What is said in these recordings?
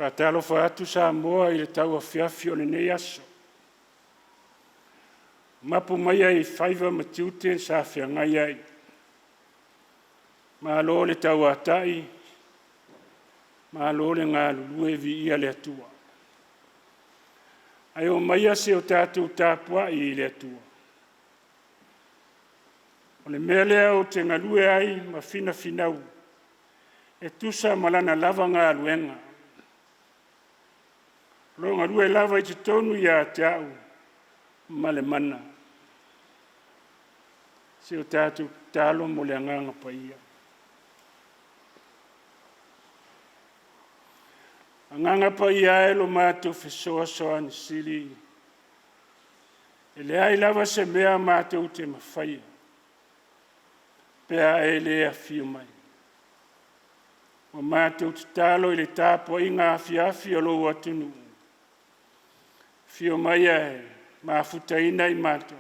Faatalofa atu Samoa i le tauafiafi o lenei aso. Mapu maia i faiva ma tiute sa feagai ai. Malo le tauatai, malo le galulue, viia le Atua. Ae oo maia se i o tatou tapuai i le Atua. O le mea lea ou te galue ai ma finafinau e tusa ma lana lava galuega, o lo o galue lava i totonu ia te au ma le mana. Se o tatou tatalo mo le Agaga Paia. Agaga Paia e lo matou fesoasoani sili, e leai lava se mea matou te mafaia pe a e le afio mai. Ua matou tatalo i le tapuaiga afiafi a lou atunuu, afio mai ae mafutaina i matou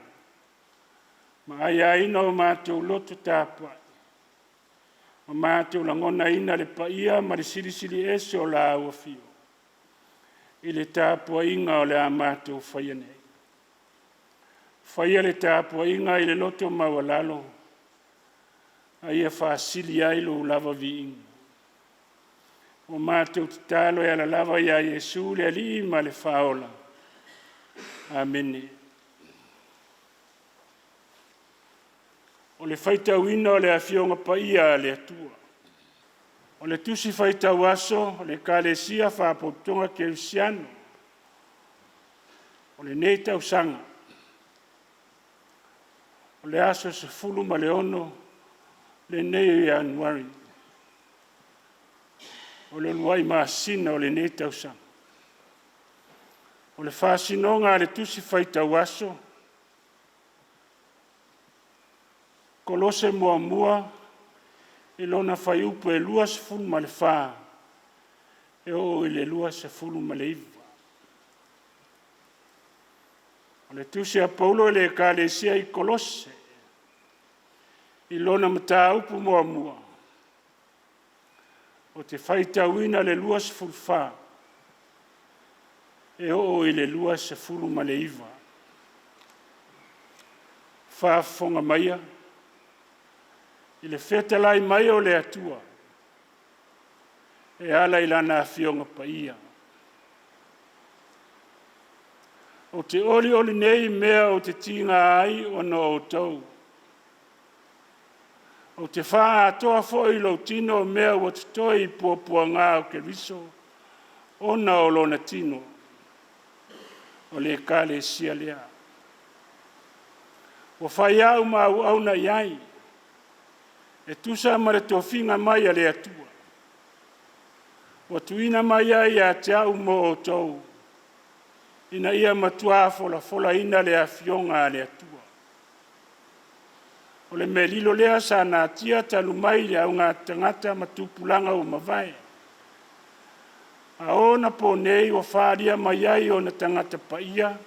ma aiaina o matou loto tapuai ma matou lagonaina le paia ma le silisili ese o lau Afio i le tapuaiga o le a matou faia nei. Faia le tapuaiga i le loto maualalo a ia faasili ai lou lava viiga. Ua matou tatalo e ala lava ia Iesu le Alii ma le Faaola. Amene. O le faitauina o le Afioga Paia a le Atua. O le Tusi Faitau Aso a le Ekalesia Faapotopotoga Kerisiano o lenei tausaga, o le aso 16 lenei o Ianuari, o le uluai masina o lenei tausaga. O le faasinoga a le Tusi Faitau Aso, Kolose muamua i lona fuaiupu e 24 e oo i le 29. O le tusi a Paulo i le Ekalesia i Kolose i lona mataupu muamua, ou te faitauina le 24 e oo i le 29. Faafofoga maia i le fetalai mai o le Atua e ala i Lana Afioga Paia. Ou te olioli nei i mea ou te tiga ai ona o outou. Ou te faaatoa foi i lou tino mea ua totoe i puapuaga o Keriso ona o lona tino, o le Ekalesia lea. Ua fai au ma auauna i ai, e tusa ma le tofiga mai a le Atua, ua tuuina mai ai ia te au mo outou, ina ia matua folafolaina le afioga a le Atua. O le mea lilo lea sa natia talu mai le augatagata ma tupulaga ua mavae, a o ona po nei ua faaalia mai ai i ona tagata paia,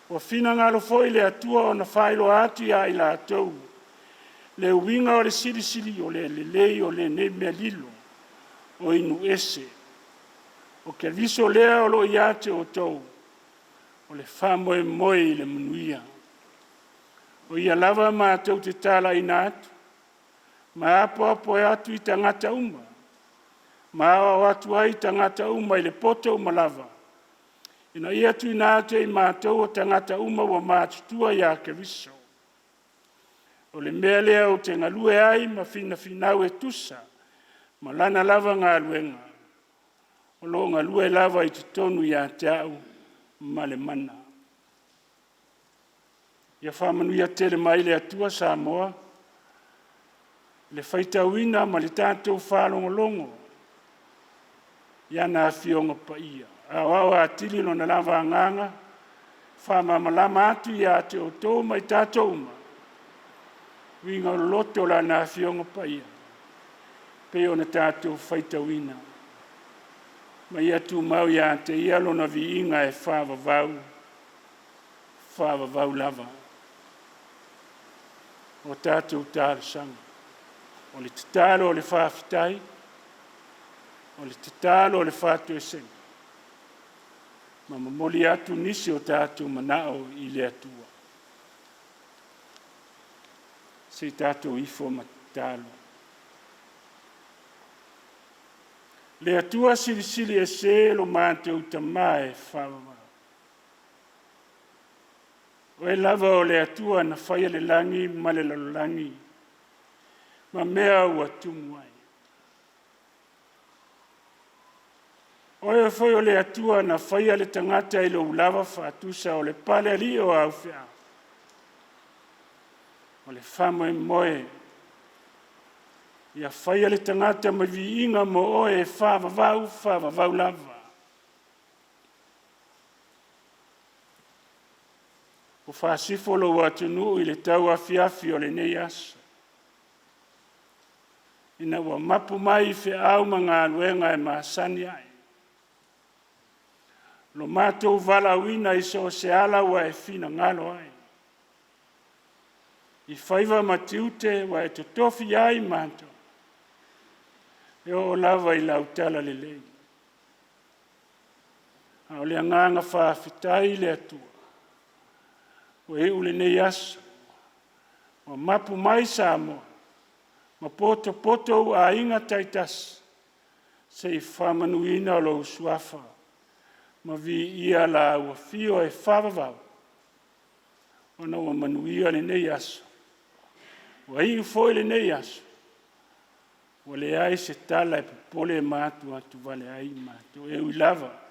ua finagalo foi le Atua ona faailoa atu ia i latou le uiga o le silisili o le lelei o lenei mea lilo o inu ese. O Keriso lea o lo o ia te outou, o le faamoemoe i le manuia. O ia lava matou te talaiina atu ma apoapo atu i tagata uma, ma aoao atu ai i tagata uma i le poto uma lava, ina ia tuuina atu e i matou o tagata uma ua matutua ia Keriso. O le mea lea ou te galue ai ma finafinau e tusa ma lana lava galuega o lo o galue lava i totonu ia te au ma le mana. Ia faamanuia tele mai le Atua Samoa i le faitauina ma le tatou faalogologo i ana Afioga Paia. Aoao atili Lona lava Agaga faamalamalama atu ia te outou ma i tatou uma uiga o loloto o Lana Afioga Paia pei ona tatou faitauina. Ma ia tumau ia te Ia Lona viiga e faavavau, faavavau lava. O tatou talosaga, o le tatalo o le faafetai. O le tatalo a le faatoesega, ma momoli atu nisi o tatou manao i le Atua. Se i tatou ifo ma tatalo. Le Atua silisili ese lo matou Tama e faavavau. Oe lava o le Atua na faia le lagi ma le lalolagi ma mea ua tumu ai. Oe foi o le Atua na faia le tagata i lou lava faatusa o le palealii o au feau. O le faamoemoe ia faia le tagata ma viiga mo oe e faavavau, faavavau lava. Ua faasifo lou atunuu i le tauafiafi o lenei aso, ina ua mapu mai i feau ma galuega e masani ai. Lo matou valaauina i so o se ala ua e finagalo ai, i faiva ma tiute ua e totofi ai matou, e oo lava i lau talalelei. A o le agaga faafetai i le Atua, ua iu lenei aso, ua mapu mai Samoa ma potopoto aiga taitasi se i faamanuina lou Suafa ma viia lau Afio e faavavau, ona ua manuia lenei aso, ua iu foi lenei aso, ua leai se tala e popole ma atuatuvale ai matou, e ui lava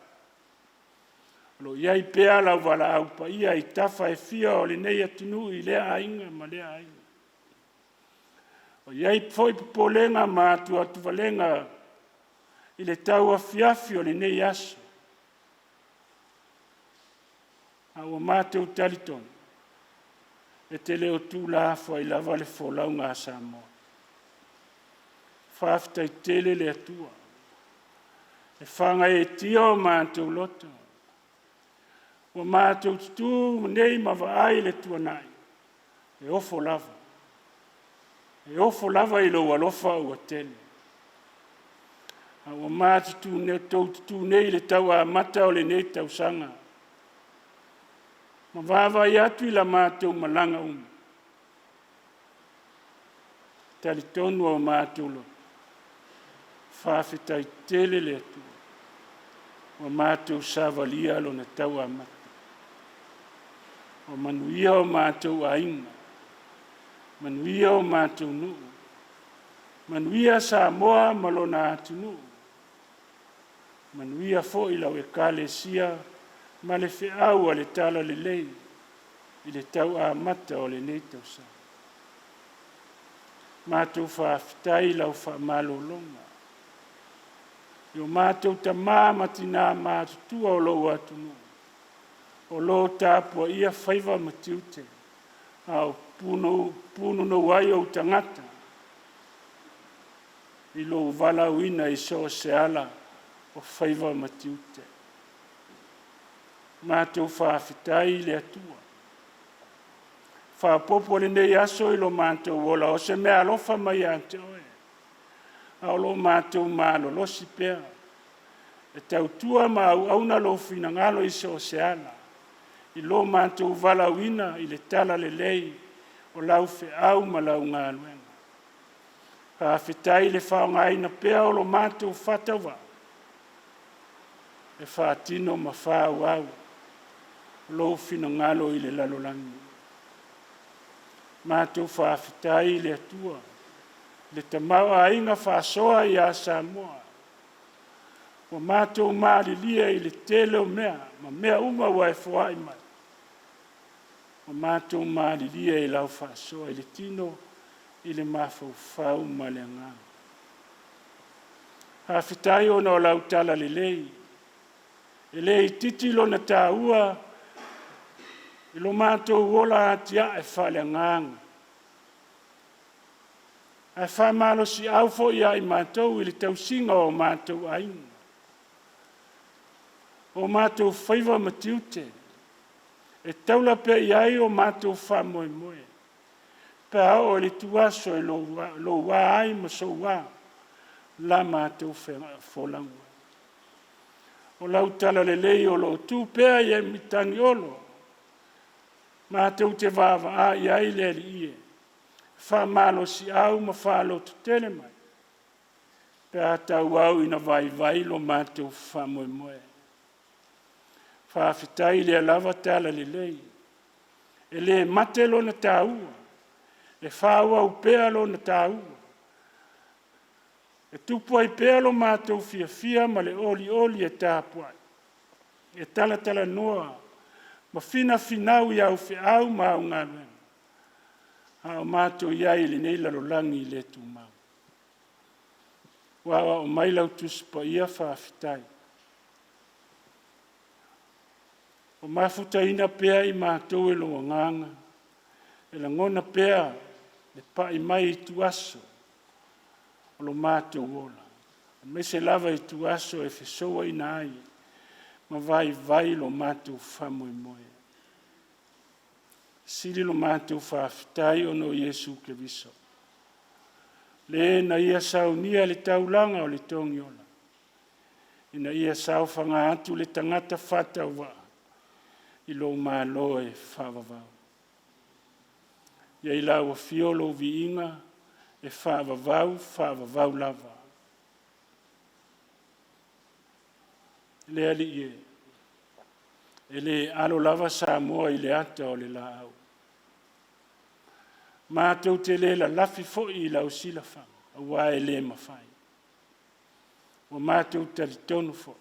o lo o i ai pea lau valaau paia i tafa e fia o lenei atunuu i lea aiga ma lea aiga. O i ai foi popolega ma atuatuvalega i le tauafiafi o lenei aso, a ua matou talitonu, e te le o tuulafoai lava le folauga a Samoa. Faafetai tele le Atua, e fagaeetia o matou loto, ua matou tutu nei ma vaai i le tuanai, e ofo lava, e ofo lava i lou alofa ua tele. A ua matou tutu nei i le tau amata o lenei tausaga, ma vaavaai atu i la matou malaga umi, e talitonu o matou loto, faafetai tele le Atua, ua matou savalia lona tau amata. Ua manuia o matou aiga, manuia o matou nuu, manuia Samoa ma lona atunuu, manuia foi lau Ekalesia ma le feau a le Talalelei i le tau amata o lenei tausaga. Matou faafetai i lau faamalologa i o matou tama ma tina matutua o lou atunuu o lo o tapuaia faiva ma tiute a o punonou ai ou tagata i lou valaauina i so o se ala o faiva ma tiute. Matou faafetai i le Atua. Faaopoopo lenei aso i lo matou ola o se meaalofa mai ia te oe, a o lo matou malolosi pea e tautua ma auauna lou finagalo i so o se ala, i lo matou valaauina i le talalelei o lau feau ma lau galuega. Faafetai i le faaaogaina pea o lo matou faatauvaa e faatino ma faaauau lou finagalo i le lalolagi. Matou faafetai i le Atua i le tamaoaiga faasoa ia Samoa, ua matou malilie i le tele o mea ma mea uma ua e foai mai, ua matou malilie i lau faasoa i le tino, i le mafaufau ma le agaga. Faafetai ona o lau talalelei, e le itiiti lona taua i lo matou ola atiae faaleagaga, ae faamalosiau foi ia i matou i le tausiga o matou aiga, o matou faiva ma tiute, e taula pea i ai o matou faamoemoe, pe a oo i le ituaso e loua ai ma soua. la matou folauga. O lau talalelei o lo o tu pea i Matagiolo, matou te vaavaa i ai le Alii e, faamalosiau ma faalototele mai, pe a tauau ina vaivai lo matou faamoemoe. Faafetai i lea lava talalelei, e le mate lona taua, e faaauau pea lona taua, e tupu ai pea lo matou fiafia ma le olioli e tapuai, e talatalanoa ma finafinau i au feau ma au galuega, a o matou i ai i lenei lalolagi le tumau. Ua aoao mai lau Tusi Paia, faafetai. O mafutaina pea i matou e lou Agaga, e lagona pea le pai mai i ituaso o lo matou ola, aemaise lava ituaso e fesouaina ai ma vaivai lo matou faamoemoe. Sili lo matou faafetai ona o Iesu Keriso, le na Ia saunia le taulaga o le togiola, ina ia saofaga atu le tagata faatauvaa i lou Malo e faavavau. Ia i lau afio lou viiga e faavavau, faavavau lava. Le Alii e, e le alo lava Samoa i le ata o le laau. Matou te le lalafi foi i lau silafaga, aua e le mafai. Ua matou talitonu foi,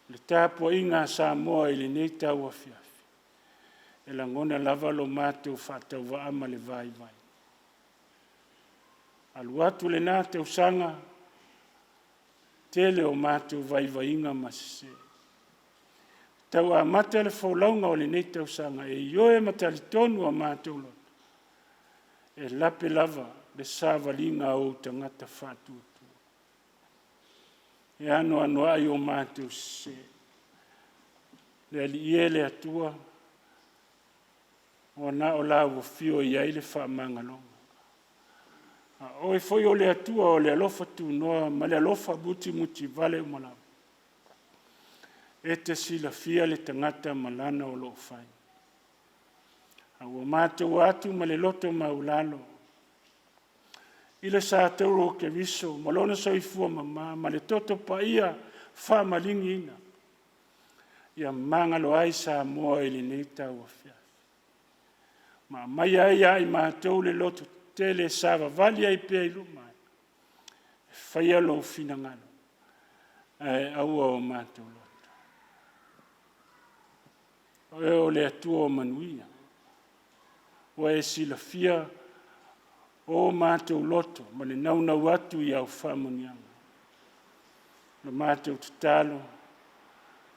o le tapuaiga a Samoa i lenei tauafiafi, e lagona lava lo matou faatauvaa ma le vaivai. Alu atu lena tausaga, tele o matou vaivaiga ma sese. Tau amata le folauga o lenei tausaga, e ioe ma talitonu a matou loto, e lape lava le savaliga a ou tagata faatuatua. E anoanoai o matou sese. Le Alii e le Atua, ua na o lau afio e i ai le faamagaloga. A o oe foi o le Atua o le alofa tunoa ma le alofa mutimutivale uma lava, e te silafia le tagata ma lana o lo o fai. A ua matou o atu ma le loto maualalo i le satauro o Keriso ma lona soifua mama ma le toto paia faamaligiina, ia magalo ai Samoa i lenei tauafiafi, ma aumaia ai ia i matou le loto tetele e savavali ai pea i luma e faia lou finagalo, ae aua o matou loto. O oe o le Atua o manuia, ua e silafia o matou loto ma le naunau atu i au faamanuiaga. O le matou tatalo,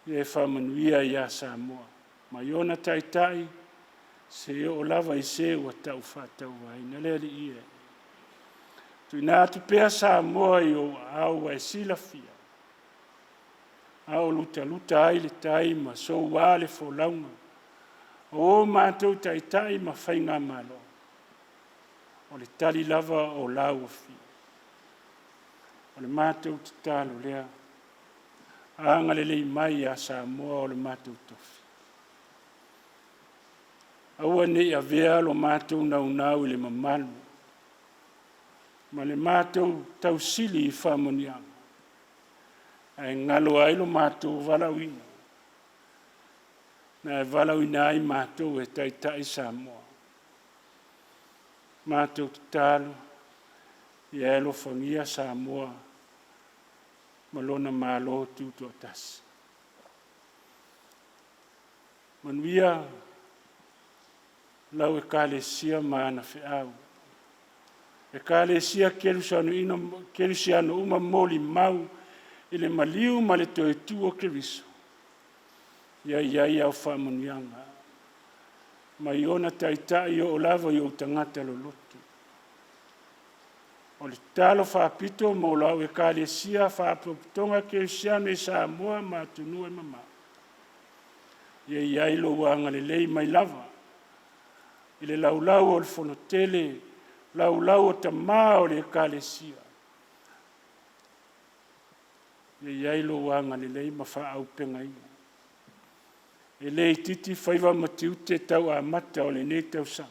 ia e faamanuia ia Samoa, mai ona taitai seia oo lava i se ua taufaatauvaaina. Le Alii e, tuuina atu pea Samoa i ou aao ua e silafia, a o lutaluta ai le tai ma soua le folauga o o matou taitai ma faigamalo, o le tali lava o lau afio. O le matou tatalo lea, agalelei mai ia Samoa o le matou tofi. Aua ne i avea lo matou naunau i le mamalu ma le matou tausili i faamanuiaga, ae galo ai lo matou valaauina, na e valaauina ai matou e taitai Samoa. Matou tatalo, ia e alofagia Samoa ma lona Malo Tutoatasi. Manuia lau Ekalesia ma ana feau. Ekalesia Kerisiano uma molimau i le maliu ma le toe tu o Keriso, ia i ai au faamanuiaga mai ona taitai oo lava i ou tagata loloto. O le tatalo faapito mo lau Ekalesia Faalapotopotoga Kerisiano i Samoa ma atunuu e mamao, ia i ai lou agalelei mai lava i le laulau o le fonotele, laulau o tama o le Ekalesia. Ia i ai lou agalelei ma faaauupegaina. E le itiiti faiva ma tiute tau amata o lenei tausaga,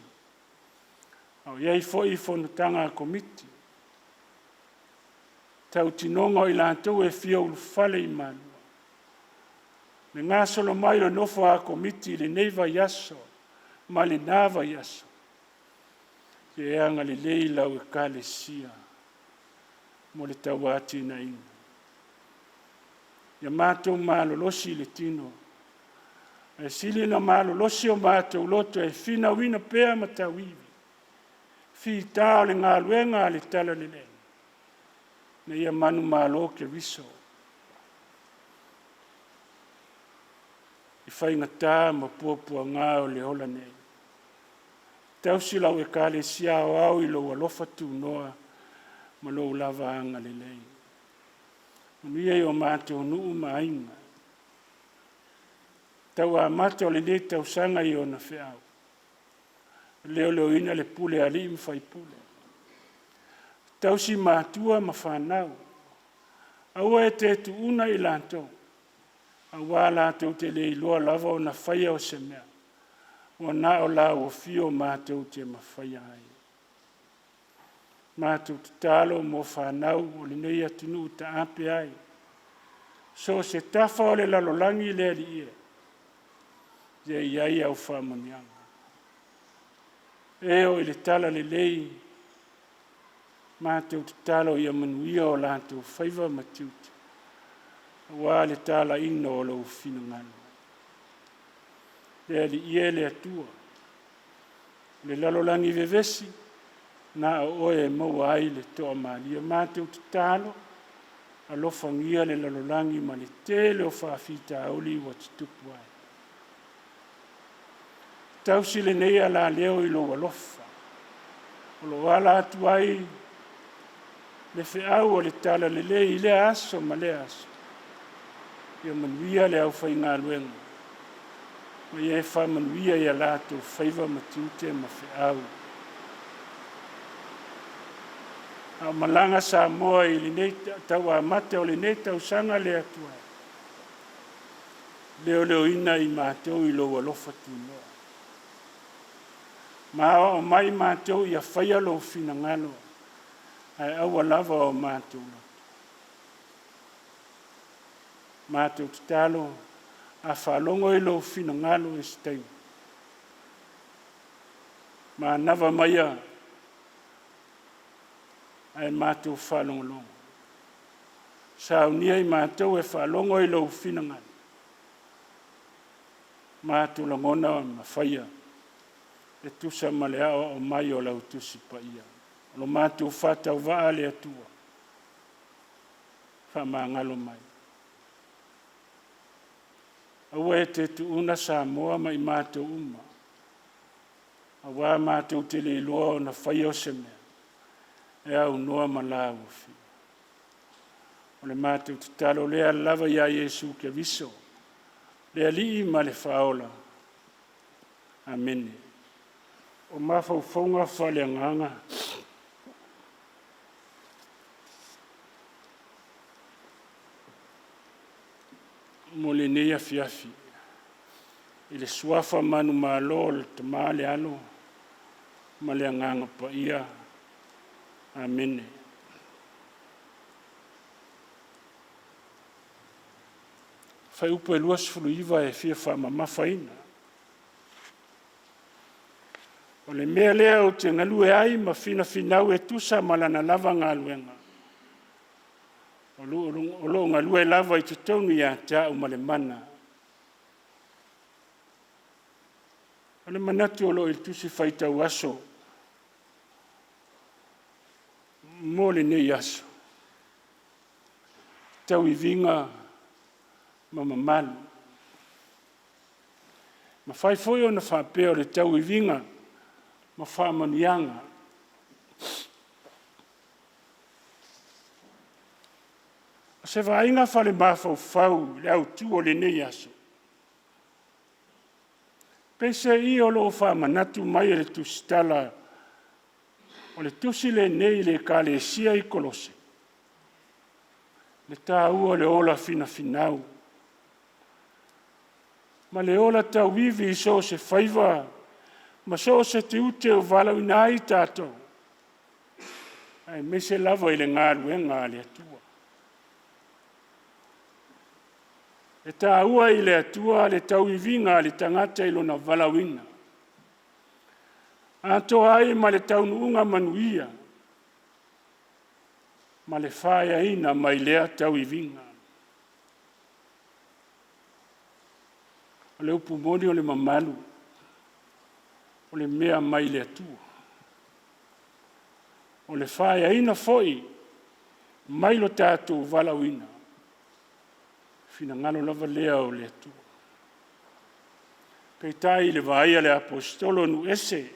a o i ai foi fonotaga a Komiti, tautinoga o i latou e fia ulufale i malu, le gasolo mai o le nofo a Komiti i lenei vaiaso ma lena vaiaso, ia e agalelei i lau Ekalesia mo le tauatiaeina. Ia matou malolosi i le tino, ae sili ona malolosi o matou loto e finauina pea matauivi, fita o le galuega a le Talalelei, ina ia manumalo Keriso i faigata ma puapuaga o le ola nei. Tausi lau Ekalesia Aoao i lou alofa tunoa ma lou lava agalelei. Manuia i o matou nuu ma aiga. Tau amata o lenei tausaga i ona feau, leoleoina le pule a alii ma faipule, tausi matua ma fanau, aua e te tuuna i latou, aua latou te le iloa lava ona faia o se mea, ua na o lau afio matou te mafaia ai. Matou tatalo mo fanau o lenei atunuu taape ai, so o se tafa o le lalolagi le Alii e, ia i ai au faamanuiaga. E oo i le talalelei, matou tatalo ia manuia o latou faiva ma tiute, aua le talaiina o lou finagalo. Le Alii e le Atua, le lalolagi vevesi, na o oe e maua ai le toamalie. Matou tatalo, alofagia le lalolagi ma le tele o faafitauli ua tutupu ai. Tausi lenei alaleo i lou alofa, o lo o ala atu ai le feau o le talalelei i lea aso ma lea aso. Ia manuia le aufaigaluega, ma ia e faamanuia i a latou faiva ma tiute ma feau. A o malaga Samoa i lenei tau amata o lenei tausaga le Atua e, leoleoina i matou i lou alofa tunoa. Ma aoao mai matou ia faia lou finagalo, ae aua lava o matou loto. Matou tatalo, a faalogo i lou finagalo i se taimi, manava maia ae matou faalogologo. Saunia i matou e faalogo i lou finagalo, matou lagona ma faia e tusa ma le aoao mai o lau Tusi Paia. O lo matou faatauvaa le Atua, faamagalo mai. Aua e te tuuna Samoa ma i matou uma, aua matou te le iloa ona faia o se mea e aunoa ma la ua. O le matou tatalo lea lava ia Iesu Keriso, le Alii ma le Faaola. Amene. O mafaufauga faaleagaga mo lenei afiafi i le suafa manumalo o le Tama, le Alo ma le Agaga Paia. Amene. Fuaiupu e 29 e fia faamamafaina. O le mea lea ou te galue ai ma finafinau e tusa ma lana lava galuega, o lo o galue lava i totonu ia te au ma le mana. O le manatu o lo o i le tusi faitau aso mo lenei aso, tauiviga ma mamalu. Mafai foi ona faapea o le tauiviga ma faamanuiaga. O se vaaiga faale-mafaufau i le autu o lenei aso, peiseai o lo o faamanatu mai e le tusitala o le tusi lenei i le Ekalesia i Kolose. Le taua o le ola finafinau ma le ola tauivi i so o se faiva ma so o se tiute ua valaauina ai tatou, aemaise lava i le galuega a le Atua. E taua i le Atua le tauiviga a le tagata i lona valaauina, atoa ai ma le taunuuga manuia ma le faeaina mai lea tauiviga. O le upu moni o le mamalu, o le mea mai le Atua. O le faeaina foi mai lo tatou valaauina, finagalo lava lea o le Atua. Peitai i le vaai a le Aposetolo o nuu ese,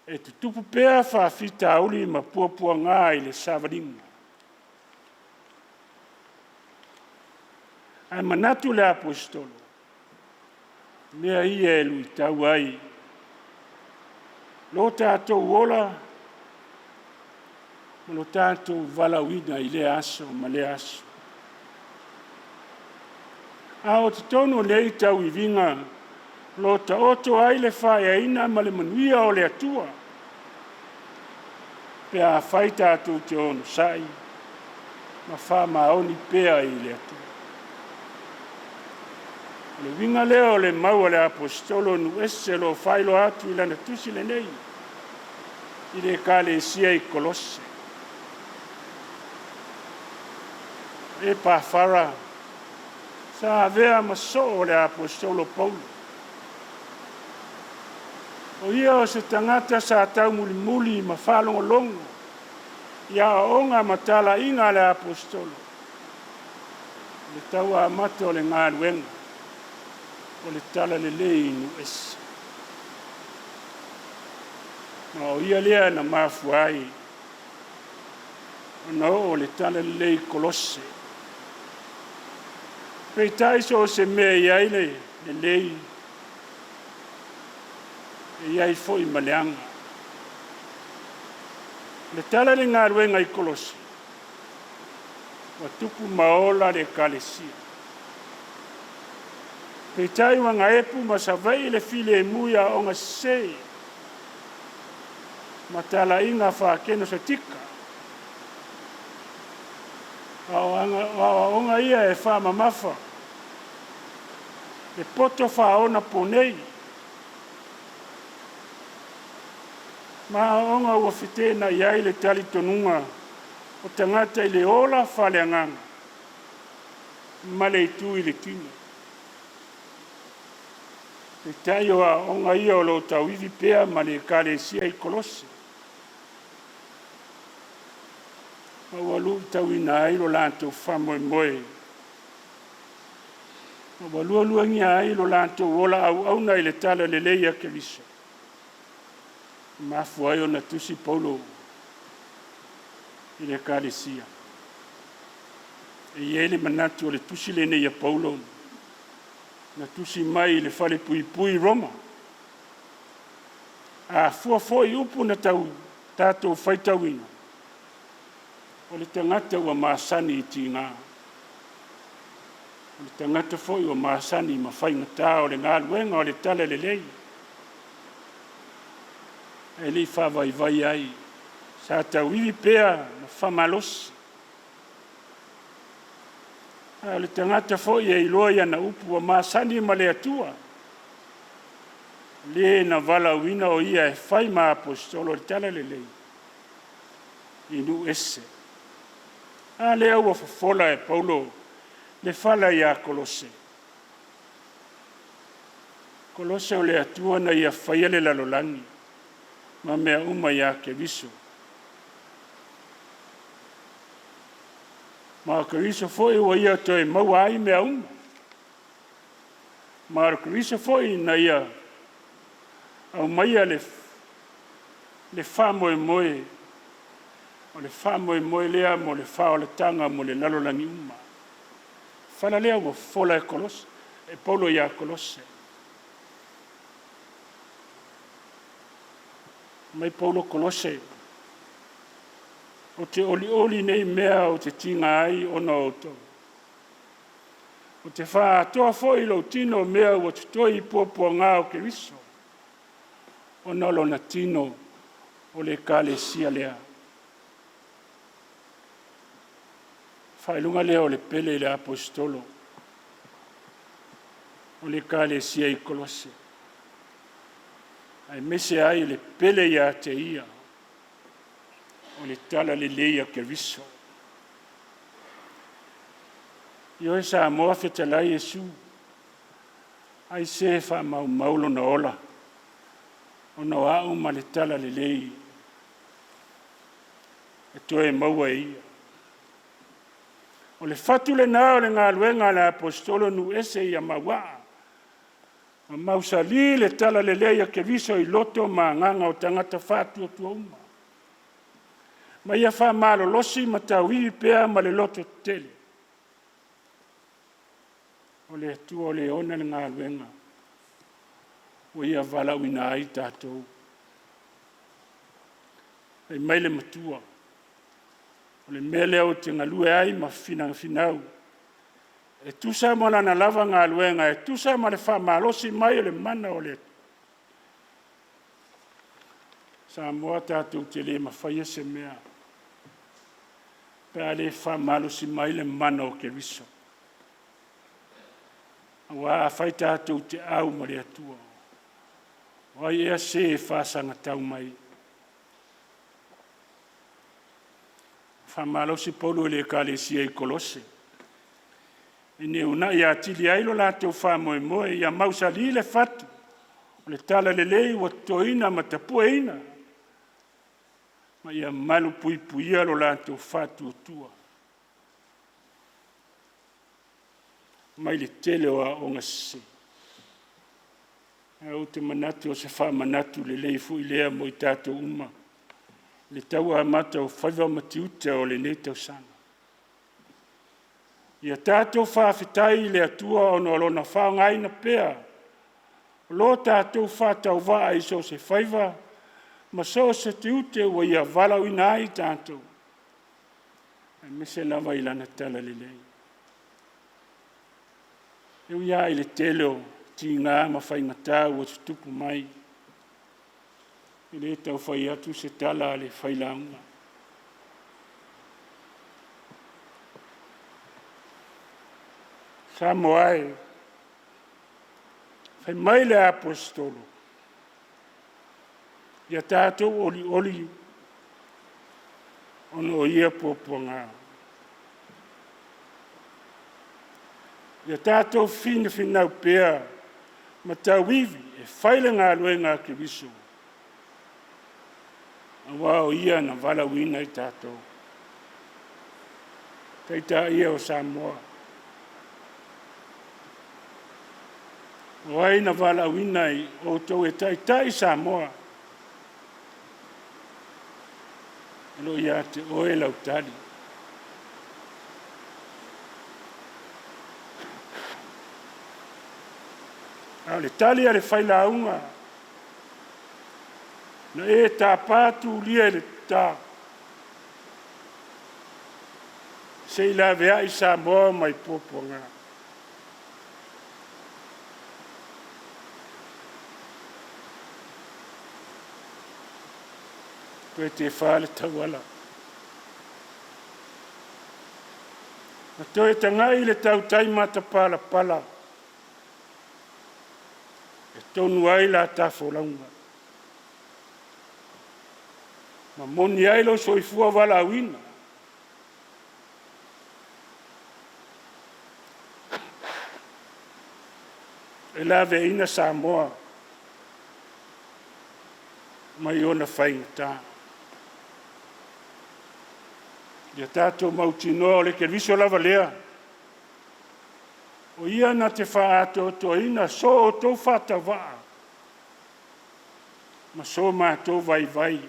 e tutupu pea faafitauli ma puapuaga i le savaliga. Ae manatu le Aposetolo, o mea ia e luitau ai lo tatou ola ma lo tatou valaauina i lea aso ma lea aso. A o totonu o nei tauiviga o lo o taoto ai le faeaina ma le manuia o le Atua, pe afai tatou te onosai ma faamaoni pea i le Atua. O le uiga lea o le mau a le Aposetolo o nuu ese o lo o faailoa atu i lana tusi lenei i le Ekalesia i Kolose. O Epafara sa avea ma soo o le Aposetolo Paulo. O ia o se tagata sa taumulimuli ma faalogologo i aoaoga ma talaiga a le Aposetolo i le tau amata o le galuega o le Talalelei i nuu ese. Ma o ia lea na mafua ai ona oo le Talalelei i Kolose. Peitai so o se mea e i ai le lelei, e i ai foi ma leaga. O le tala i le galuega i Kolose, ua tupu ma ola le Ekalesia. Peitai ua gaepu ma savai le filemu i aoaoga sese ma talaiga faakenosatika. O aoaoga ia e faamamafa le poto faaonaponei ma aoaoga ua feteenai ai le talitonuga o tagata i le ola faaleagaga ma le itu i le tino. Peitai o aoaoga ia o lo o tauivi pea ma le Ekalesia i Kolose, ma ua luitauina ai lo latou faamoemoe, ma ua lualuagia ai lo latou ola auauna i le talalelei a Keriso. E mafua ai ona tusi Paulo i le Ekalesia. E i ai le manatu o le tusi lenei a Paulo na tusi mai i le falepuipui i Roma. A fua foi i upu na tau tatou faitauina, o le tagata ua masani i tiga, o le tagata foi ua masani ma faigata o le galuega o le talalelei, e le i faavaivai ai, sa tauivi pea ma faamalosi. A o le tagata foi e iloa i ana upu ua masani ma le Atua, le na valaauina o ia e fai ma aposetolo o le talalelei i nuu ese. A lea ua fofola e Paulo le fala ia Kolose. Kolose o le Atua na ia faia le lalolagi ma mea uma ia Keriso. Ma o Keriso foi ua ia toe maua ai mea uma. Ma o Keriso foi na ia aumaia le, le faamoemoe, o le faamoemoe lea mo le faaolataga mo le lalolagi uma. Fala lea ua fofola e Kolose, e Paulo ia Kolose. Mai Paulo Kolose. Ou te olioli i nei mea ou te tiga ai ona o outou. Ou te faaatoa foi i lou tino mea ua totoe i puapuaga o Keriso ona o lona tino o le Ekalesia lea. Faailuga lea o le pele i le Aposetolo o le Ekalesia i Kolose, aemaise ai le pele ia te ia o le talalelei a Keriso. Ioe Samoa fetalai Iesu, ai se faamaumau lona ola ona o au ma le talalelei e toe maua e ia. O le fatu lena o le galuega a le Aposetolo nuu ese ia mauaa ma mausali le talalelei a Keriso i loto ma agaga o tagata faatuatua uma, ma ia faamalolosi ma tauivi pea ma le loto tetele. O le Atua o le ona le galuega ua Ia valaauina ai tatou. Fai mai le matua, o le mea lea ou te galue ai ma finafinau e tusa ma lana lava galuega, e tusa ma le faamalosi mai o le mana o le Atua. Samoa tatou te le mafaia se mea pe a le faamalosi mai le mana o Keriso. Aua afai tatou te au ma le Atua, o ai ea se e faasagatau mai? Faamalosi Paulo i le ekalesia i Kolose, ina ia uunai atili ai lo latou faamoemoe ia mausali le fatu o le talalelei ua totoina ma tapueina, ma ia malupuipuia lo latou faatuatua mai le tele o aoga sese. Ae ou te manatu o se faamanatu lelei foi lea mo i tatou uma i le tau amata o faiva ma tiute o lenei tausaga. Ia tatou faafetai i le Atua ona o Lona faaaogaina pea o lo tatou faatauvaa i so o se faiva ma so o se tiute ua Ia valaauina ai i tatou, aemaise lava i Lana talalelei. E ui lava i le tele o tiga ma faigata ua tutupu mai, e le tau fai atu se tala a le failauga. Samoa e, fai mai le Aposetolo, ia tatou olioli ona o ia puapuaga. Ia tatou finafinau pea ma tauivi e fai le galuega a Keriso, aua o Ia na valaauina i tatou. Taitai ia o Samoa, o ai na valaauina i outou e taitai Samoa? O lo o ia te oe lau tali. A o le tali a le failauga, na e tapa tulia i le ta, se i laveai Samoa mai puapuaga. Toe tefa le tauala. Na toe tagai le tautai matapalapala e tonu ai la ta folauga. Ma moni ai lou soifua valaauina. E laveaiina Samoa mai ona faigata. Ia tatou mautinoa o le Keriso lava lea, o ia na te faaatoatoaina so outou faatauvaa ma so matou vaivai.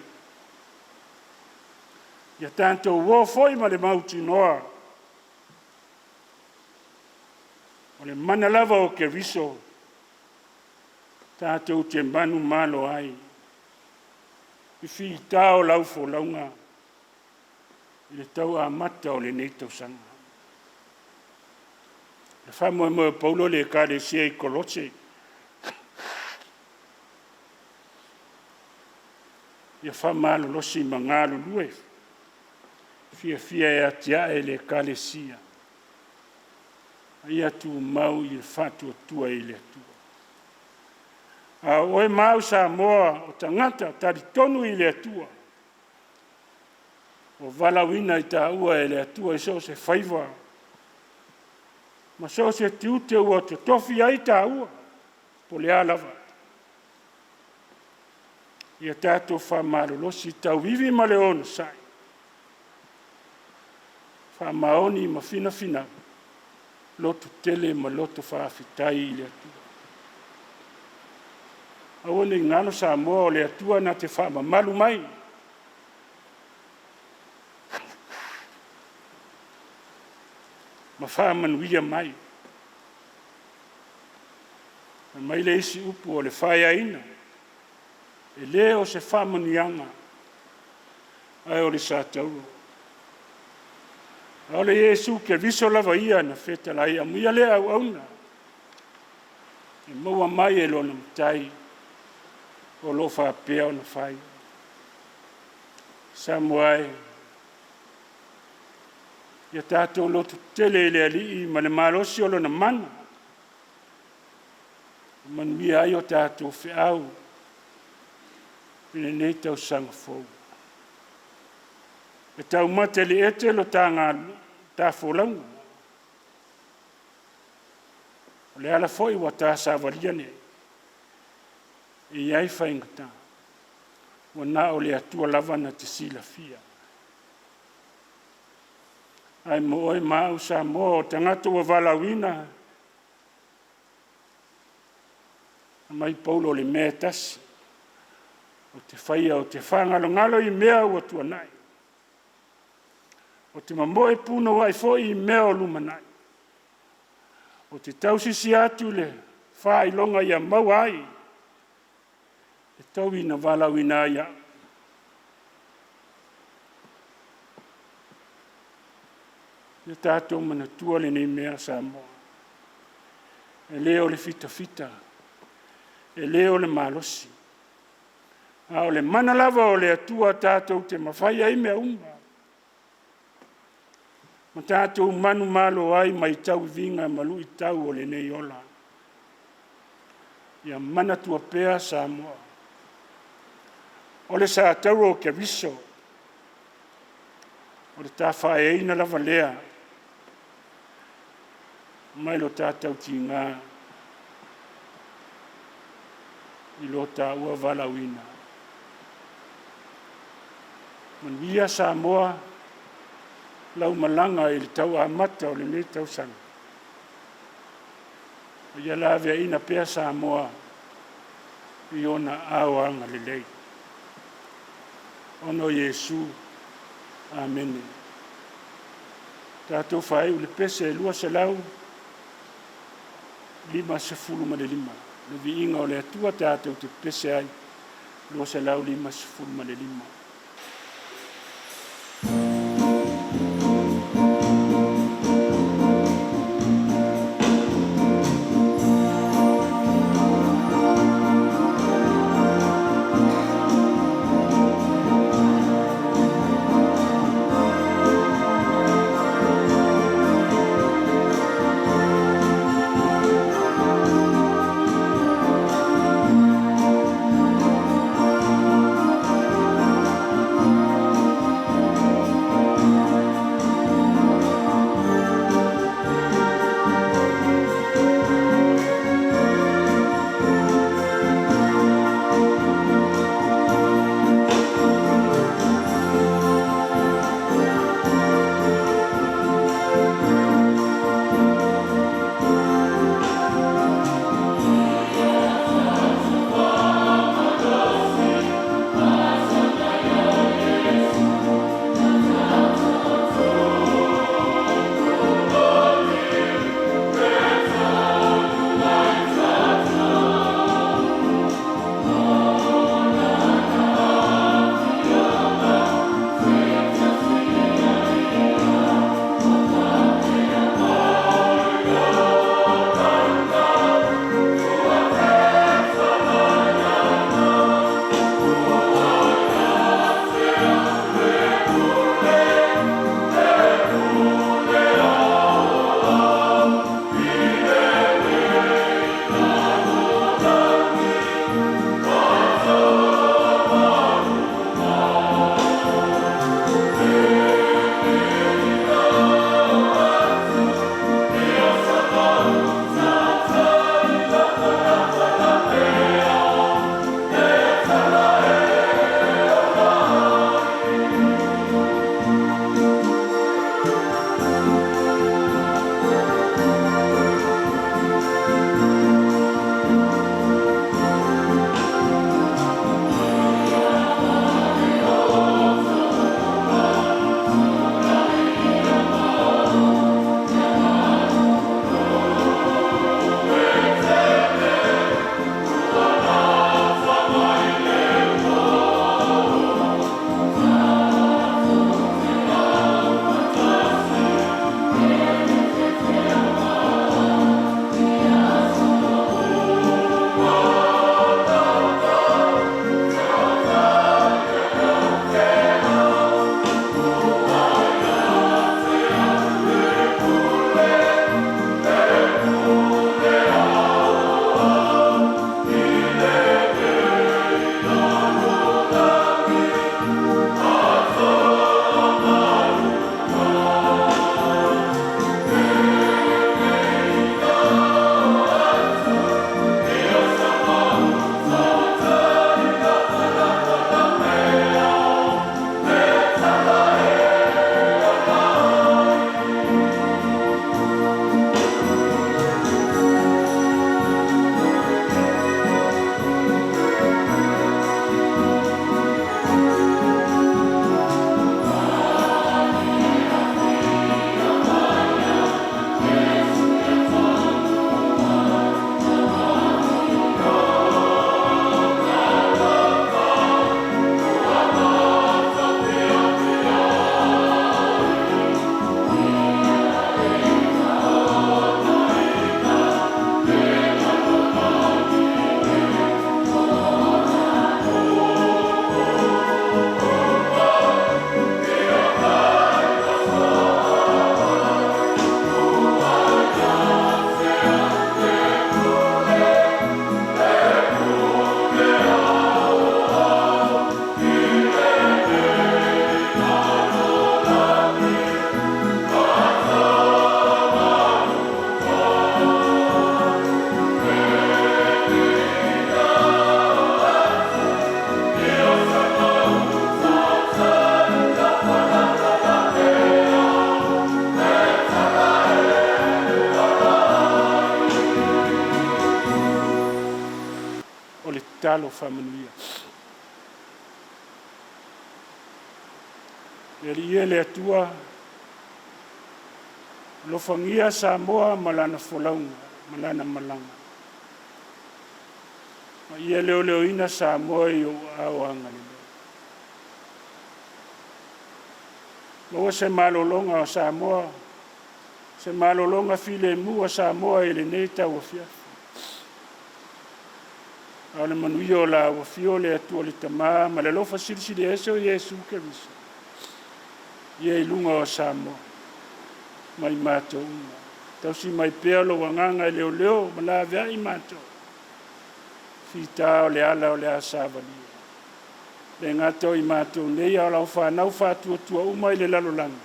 Ia tatou o foi ma le mautinoa, o le mana lava o Keriso tatou te manumalo ai i fita o lau folauga. i le tau amata o lenei tausaga. Le faamoemoe o Paulo i le Ekalesia i Kolose, ia faamalolosi ma galulue fiafia e atiae le Ekalesia, a ia tumau i le faatuatua i le Atua. A o oe ma au Samoa o tagata talitonu i le Atua, ua valaauina i taua e le Atua i so o se faiva ma so o se tiute ua totofi ai taua, po o le a lava. Ia tatou faamalolosi tauivi ma le onosai, faamaoni ma finafinau, lototele ma loto faafetai i le Atua. Aua ne i galo Samoa o le Atua na te faamamalu mai ma faamanuia mai. Fai mai le isi upu o le faeaina, e le o se faamanuiaga, ae o le satauro. A o le Iesu Keriso lava ia na fetalai, amuia lea auauna e maua mai e lona Matai o lo o faapea ona fai. Samoa e, ia tatou lototetele i le Alii ma le malosi o Lona mana, e manuia ai o tatou feau i lenei tausaga fou. E taumate i le ete lo ta folauga, o le ala foi ua ta savalia nei, e i ai faigata, ua na o le Atua lava na te silafia. Ae mo oe ma au Samoa o tagata ua valaauina, mai Paulo o le mea e tasi, ou te faia, ou te faagalogalo i mea ua tuanai, ou te momoe punouai foi i mea o lumanai, ou te tausisi atu i le faailoga ia maua ai le taui na valaauina ai au. Ia tatou manatua lenei mea Samoa, e le o le fitafita, e le o le malosi, a o le mana lava o le Atua tatou te mafai ai mea uma, ma tatou manumalo ai mai tauiviga ma luitau o lenei ola. Ia manatua pea Samoa, o le satauro o Keriso, o le tafaeaina lava lea mai lo tatou tiga i lo taua valaauina. Manuia Samoa lau malaga i le tau amata o lenei tausaga. Ia laveaiina pea Samoa i ona ao agalelei. Ona o Iesu. Amene. Tatou faaiu le pese 255, le viiga o le Atua tatou te pepese ai 255. tatalo faamanuia. Le Alii e le Atua, alofagia Samoa ma lana folauga ma lana malaga. Ma ia leoleoina Samoa i ou aao agalelei. Maua se malologa o Samoa, se malologa filemu a Samoa i lenei tauafiafi. A o le manuia o la ua afio le Atua le Tama ma le alofa silisili ese o Iesu Keriso, ia i luga o Samoa ma i matou uma. Tausi mai pea lou agaga e leoleo ma laveai matou, fita o le ala o le a savalia. Le gata o i matou nei, a o lau fanau faatuatua uma i le lalolagi,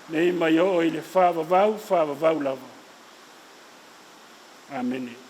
nei mai oo i le faavavau, faavavau lava. Amene.